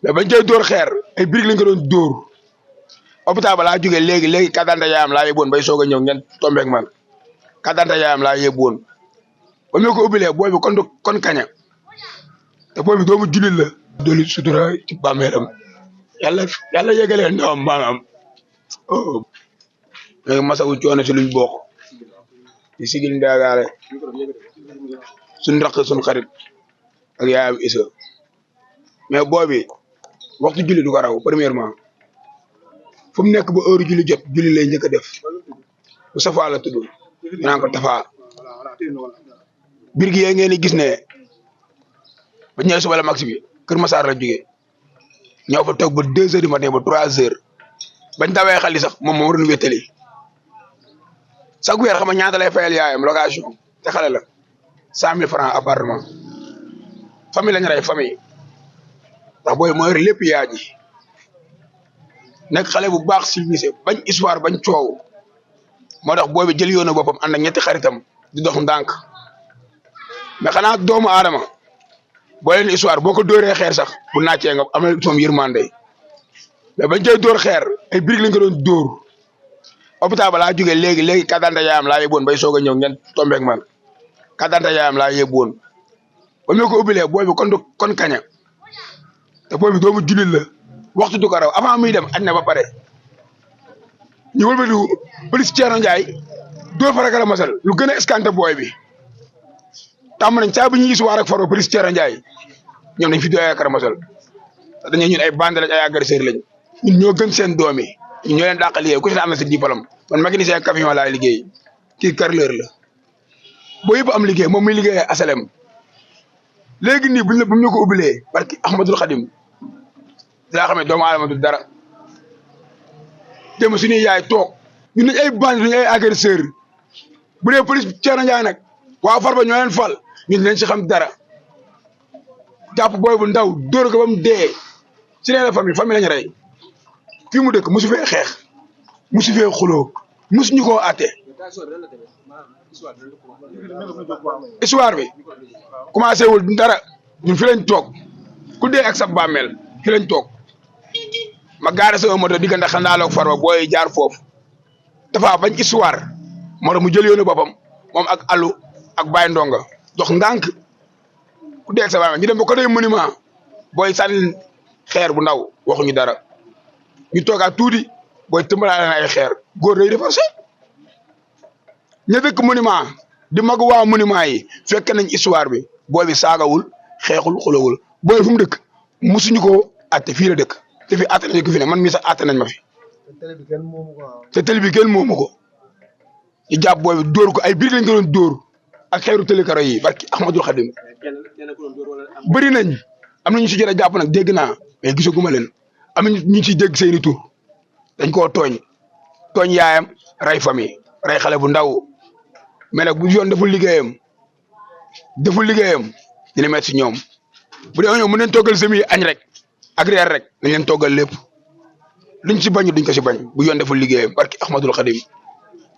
mais bañ koy dóor xeer ay briques lañ ko doon dóor hôpital ba laa jógee léegi carte d'identité yaayam laa yóbbuwoon bay soog a ñëw ngeen tombé ak man carte d'identité yaayam laa yóbbuwoon ba ñu ko ubbilee booy bi kon kaña te booy bi doomu jullit la. dolli sutura ci bàmmeelam yàlla yeggalee ndawam maanaam léegi masawu coono si luñ bokk di sigil ndaagaale suñ raq suñ xarit ak yaayam isa mais booy bi waxtu julli du ko raw premièrement fu mu nekk ba heure julli jot julli lay njëkk a def bu safaa la tudd ñu naan ko tafaa bir gi yee ngeen di gis ne ba ñëwee suba la max bi Kër Massar la jógee ñoo fa toog ba 2 heures du matin ba 3 heures bañ tawee xali sax moom moo waroon wéttali chaque weer xam nga ñaata lay fayal yaayam location te xale la 100 000 francs appartement famille lañ rey famille ndax booy moo yor lépp yaa ji nekk xale bu baax civilisé bañ histoire bañ coow moo tax booy bi jël yoonu boppam ànd ak ñetti xaritam di dox ndànk mais xanaa doomu aadama boo leen histoire boo ko dóoree xeer sax bu naccee nga am na moom yërmande mais bañ koy dóor xeer ay briques lañ ko doon dóor hôpital ba laa jógee léegi carte d'identité yaayam laa yóbbuwoon bay soog a ñëw ngeen tombé ak man carte d'identité yaayam laa yóbbuwoon ba ñu ko ubbilee booy bi kon kaña te booy bi doomu jullit la waxtu du ko raw avant muy dem añ na ba pare ñu wëlbati police Thierno Ndiaye dóor fa ragal masal lu gën a escanté booy bi tàmm nañ saa bu ñuy histoire ak faro police Thierno Ndiaye ñoom dañ fi doy ak masal dañu ñun ay bande lañ ay agresseur lañ ñun ñoo gën seen doom yi ñun ñoo leen dàq liggéey ku ci ne am na sa diplôme man mécanicien camion laay liggéey kii carreleur la boo yëpp am liggéey moom muy liggéey asalem léegi nii buñ la bu ñu ko ubbilee barki Ahmadul Xadim dinaa xam ne doomu aadama du dara dem suñuy yaay toog ñun dañ ay bande duñu ay agresseur bu dee police Thierno Ndiaye nag waa Farba ñoo leen fal ñun dinañ si xam dara jàpp booy bu ndaw dóor ko ba mu dee ci nee la famille lañ rey fii mu dëkk mosu fee xeex mosu fee xuloo mosu ñu koo àtte histoire bi commencé wul dara ñun fi lañ toog ku dee ak sa bàmmeel fi lañ toog ma gaare sama moto diggante xandaaloog Farba booy jaar foofu dafa bañ histoire moo tax mu jël yoonu boppam moom ak Alou ak Baye Ndonga dox ndànk ku dee ak sa bàmmeel ñu dem ba ko day monument booy sànni xeer bu ndaw waxuñu dara ñu toogaat tuuti booy tëmbalaale na ay xeer góor day defarse ña dëkk monument di mag waa monument yi fekk nañ histoire bi booy bi saagawul xeexul xulawul booy fu mu dëkk musuñu ko atte fii la dëkk te fi atte nañ ko fi ne man mii sax atte nañ ma fi te télé bi kenn moomu ko ñu jàpp booy bi dóor ko ay biir lañ ko doon dóor ak xeeru télé-karo yi barki Ahmadul Xadim bëri nañ am na ñu si jot a jàpp nag dégg naa mais gisaguma leen am na ñu si dégg seeni tur dañ koo tooñ yaayam rey famille rey xale bu ndaw mais nag bu yoon deful liggéeyam dina metti si ñoom bu dee ñoom mën nañ toggal semi añ rek ak reer rek dañ leen toggal lépp luñ si bañu duñ ko si bañ bu yoon deful liggéeyam barki Ahmadul Xadim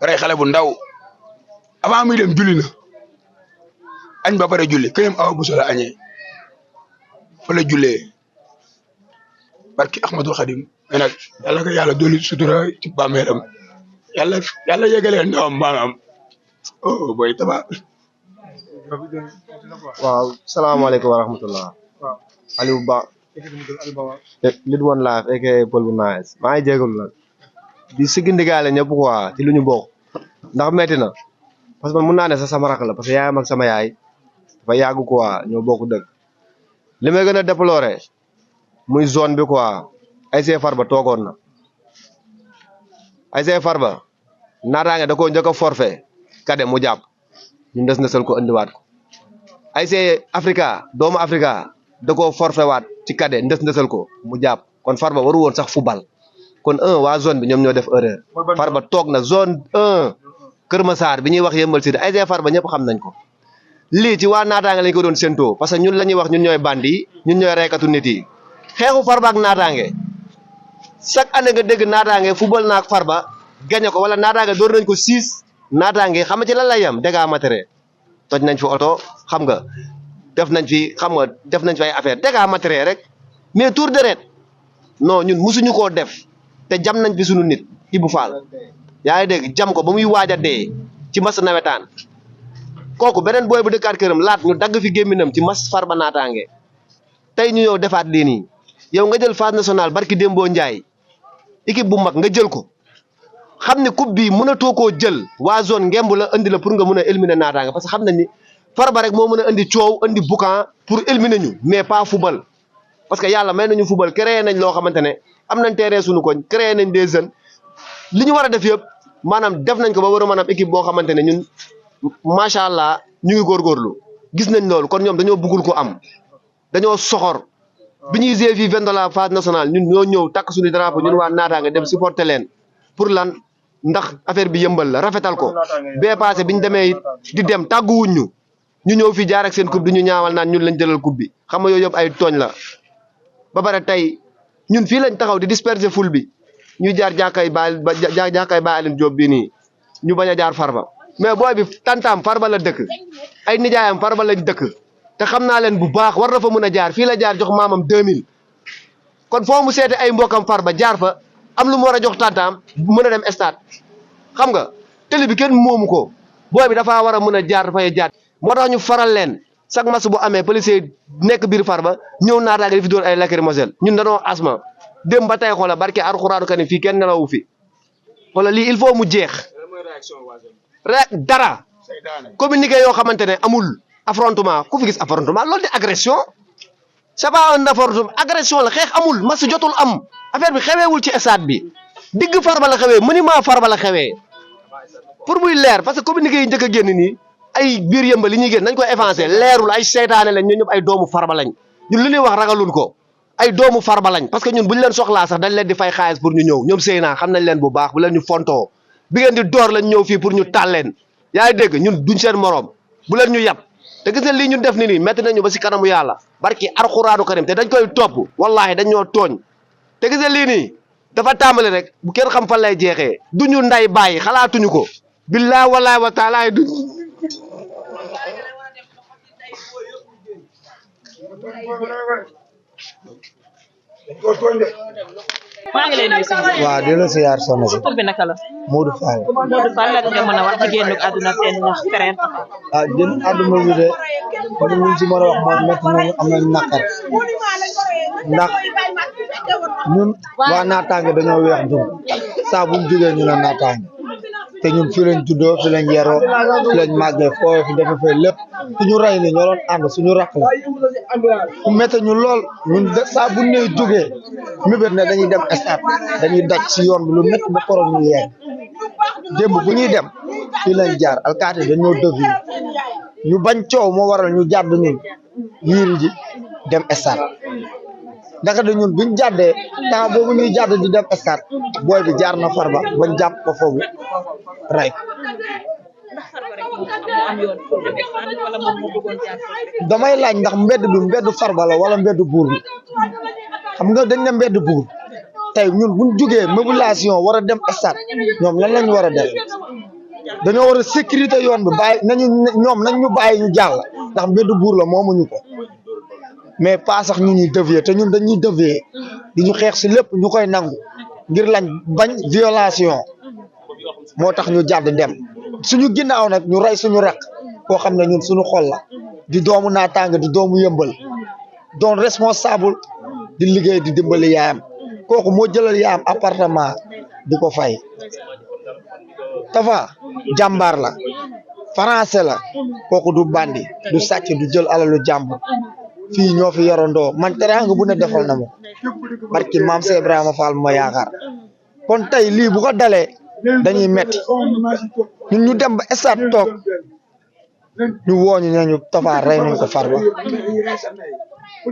rey xale bu ndaw avant muy dem julli na añ ba pare julli këyam awa bu sola añee fa la jullee barki Ahmadul Xadim mais nag yàlla ko yàlla dolli sutura ci bàmmeelam yàlla yeggalee ndawam maanaam boy taba waaw salaamaaleykum wa rahmatullah Aliou Ba lit woon live aka Pël bu Nice maa ngi jégalu nag di sigindigaale ñëpp quoi ci lu ñu bokk ndax metti na parce que man mun naa ne sax sama rakk la parce que yaayam ak sama yaay dafa yàgg quoi ñoo bokk dëgg li may gën a déplorer muy zone bi quoi ASC Farba toogoon na ASC Farba naataange da koo njëkk a forfait kade mu jàpp ñu des na sel ko andiwaat ko ASC Africa doomu Africa da koo forfait waat ci kade ndes ndesal ko mu jàpp kon Farba waru woon sax football kon waa zone bi ñoom ñoo def erreur Farba toog na zone 1 Kër Massar bi ñuy wax yëmbal si ASC Farba ñëpp xam nañ ko lii ci waa naataange lañ ko doon séntoo parce que ñun la ñuy wax ñun ñooy bandi yi ñun ñooy reykatu nit yi xeexu Farba ak naataange chaque année nga dégg naataange football naak Farba gañe ko wala naataange door nañ ko 6 naataange xam nga ci lan lay yem dégâts matériels toj nañ fi oto xam nga def nañ fi ay affaire dégâts matériels rek mais tour deret non ñun musuñu koo def te jam nañ fi suñu nit Ibou Fall yaa ngi dégg jam ko ba muy waaj a dee ci mas nawetaan kooku beneen booy bu dëkkaat këram laat ñu dagg fi gémminam ci mas Farba naataange tey ñu ñëw defaat lii nii yow nga jël phase nationale barki Dembo Ndiaye équipe bu mag nga jël ko xam ne coupe bi mënatoo koo jël waa zone ngemb la indi la pour nga mën a éliminer naataange parce que xam nañ ni Farba rek moo mën a indi coow indi boucan pour éliminer ñu mais pas football parce que yàlla may nañu football créé nañ loo xamante ne am nañ terrain suñu koñ créé nañ des jeunes li ñu war a def yëpp maanaam def nañ ko ba war a mën a équipe boo xamante ne ñun macha allah ñu ngi góorgóorlu gis nañ loolu kon ñoom dañoo bëggul ko am dañoo soxor bi ñuy jouer fii 20 de la phase nationale ñun ñoo ñëw takk suñu drapeau ñun waa naataange dem supporter leen pour lan ndax affaire bi yëmbal la rafetal ko bee passé bi ñu demee it di dem tàgguwuñ ñu ñu ñëw fi jaar ak seen coupe di ñu ñaawal naan ñun lañ jëlal coupe bi xam nga yooyu yëpp ay tooñ la ba pare tey ñun fii lañ taxaw di disperser ful bi ñuy jaar jàkkay ba Aline Diop bii nii ñu bañ a jaar Farba mais booy bi tantaam Farba la dëkk ay nijaayam Farba lañ dëkk te xam naa leen bu baax war na fa mën a jaar fii la jaar jox maamam 2000 kon foo mu seete ay mbokam Farba jaar fa am lu mu war a jox tantaam mën a dem stade xam nga télé bi kenn moomu ko booy bi dafaa war a mën a jaar dafay jaar moo tax ñu faral leen chaque match bu amee policier nekk biir Farba ñëw naataange di fi doon ay lacrymogène ñun dañoo asma dem ba tey xoola barke Alxuraanu Karim fii kenn nelawu fi wala lii il faut mu jeex rek dara communiqué yoo xamante ne amul affrontement ku fi gis affrontement loolu di agression c'est pas un affrontement agression la xeex amul match jotul am affaire bi xeweewul ci stade bi digg Farba la xewee monument Farba la xewee pour muy leer parce que communiqué yi njëkk a génn nii ay biir yëmba li ñuy génn nañ koy effacé leerul ay seytaane lañ ñun ñëpp ay doomu Farba lañ ñun li ñuy wax ragalun ko ay doomu Farba lañ parce que ñun bu ñu leen soxlaa sax dañ leen di fay xaalis pour ñu ñëw ñoom Seyna xam nañ leen bu baax bu leen ñu fontoo bi ngeen di door lañ ñëw fii pour ñu taal leen yaa ngi dégg ñun duñ seen morom bu leen ñu yab te gis nga lii ñu def ni nii métti nañu ba si kanamu yàlla barki Alxuraanu Karim te dañ koy topp wallahi dañ ñoo tooñ te gis nga lii nii dafa tàmbali rek bu kenn xam fan lay jeexee duñu nday bàyyi xalaatuñu ko billahi wallahi wa taala du maa ngi lay nuyu si waaw di la siyaar soxna si tur bi naka la Modou Fall. Modou Fall lan nga mën a wax ci génn àdduna seen frère taxaw ah génn àdduna bi de comme ni ñu si mën a wax mooy métti nañu am nañu naqar ndax ñun waa naataange dañoo weex dugg saa bu ñu jógee ñu ne naataange te ñun fii lañ juddoo fii lañ yeroo fii lañ màggee fooy fi dafa fay lépp suñu rey ni ñoo doon ànd suñu rakk la ku métti ñu lool ñun de saa bu nee jógee mébét ne dañuy dem stade dañuy daj si yoon bi lu métti ba koroog ñu yegg démb bu ñuy dem fii lañ jaar alkaati dañoo dëf yi ñu bañ coow moo waral ñu jàdd ñun wiiri ji dem stade ndax de ñun buñ jàddee temps boobu ñuy jàdd di dem stade booy bi jaar na Farba bañ jàpp ko foofu rey damay laaj ndax mbedd bi mbedd Farba la wala mbedd buur bi xam nga dañ ne mbedd buur tey ñun buñ jógee mobilisation war a dem stade ñoom lan lañ war a def dañoo war a sécurité yoon bi bàyyi nañu ñoom nañ ñu bàyyi ñu jàll ndax mbedd buur la moomuñu ko mais pas sax ñu ñuy dévier te ñun dañuy dévier di ñu xeex si lépp ñu koy nangu ngir lañ bañ violation moo tax ñu jàdd dem suñu ginnaaw nag ñu rey suñu rak koo xam ne ñun suñu xol la di doomu naataange di doomu yëmbal doon responsable di liggéey di dimbali yaayam kooku moo jëlal yaayam appartement di ko fay Tafa jàmbaar la français la kooku du bandi du sàcc du jël alalu jàmbur fii ñoo fi yorondoo man teraanga bu ne defal na ma barki maam Cheikh Ibrahima Fall ma yaakaar kon tey lii bu ko dalee dañuy metti ñun ñu dem ba stade toog ñu wooñu nañu Tafa rey nañ ko Farba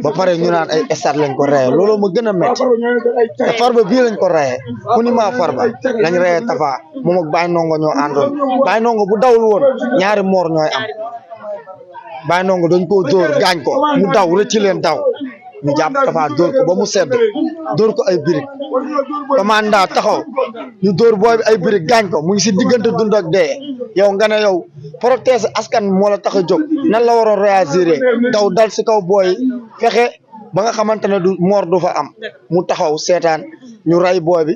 ba pare ñu naan ay stade lañ ko reyee loolu ma gën a metti te Farba bii lañ ko reyee ku ni maa Farba lañ reyee Tafa moom ak Baye Ndongo ñoo àndoon Baye Ndongo bu dawul woon ñaari moor ñooy am Baye Ndongo dañ koo dóor gaañ ko mu daw rëcc leen daw ñu jàpp Tafa dóor ko ba mu sedd dóor ko ay birig commanda taxaw ñu dóor booy bi ay birig gaañ ko mu ngi si diggante dund ak dee yow nga ne yow protéger askan moo la tax a jóg nan la waroon réagir daw dal si kaw booy fexe ba nga xamante ne du moor du fa am mu taxaw seetaan ñu ray booy bi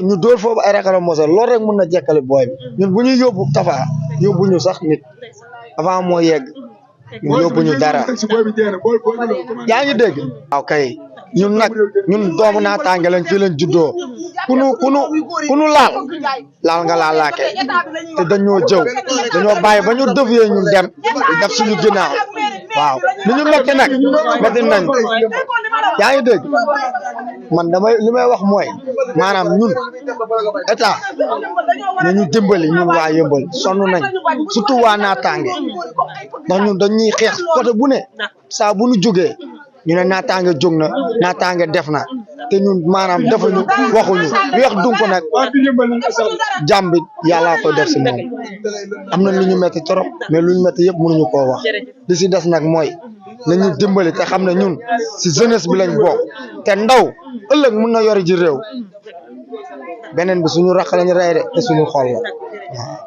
ñu dóor foofu ay rakala mosal loolu rek mun na jekkali booy bi ñun bu ñuy yóbbu Tafa yóbbu ñu sax nit avant moo yegg ñun yóbbu ñu dara yaa ngi dégg waaw kay ñun nag ñun doomu naataange lañ fii lañ juddoo ku nu laal nga laalaake te dañoo jëw dañoo bàyyi ba ñu defee ñun dem def suñu ginnaaw waaw li ñu metti nag metti nañ yaa ngi dégg man li may wax mooy maanaam ñun état na ñu dimbali ñun waa Yeumbeul sonn nañ surtout waa naataange ndax ñun dañuy xeex côté bu ne saa bu ñu jógee ñu ne naataange jóg na naataange def na te ñun maanaam defuñu waxuñu weex dunk nag jàmm bi yàllaa koy def si moom am na lu ñu metti trop mais lu ñu metti yëpp mënuñu koo wax li si des nag mooy nañu dimbali te xam ne ñun si jeunesse bi lañ bokk te ndaw ëllëg mun na yori ji réew beneen bi suñu raq lañ rey de te suñu xol la waaw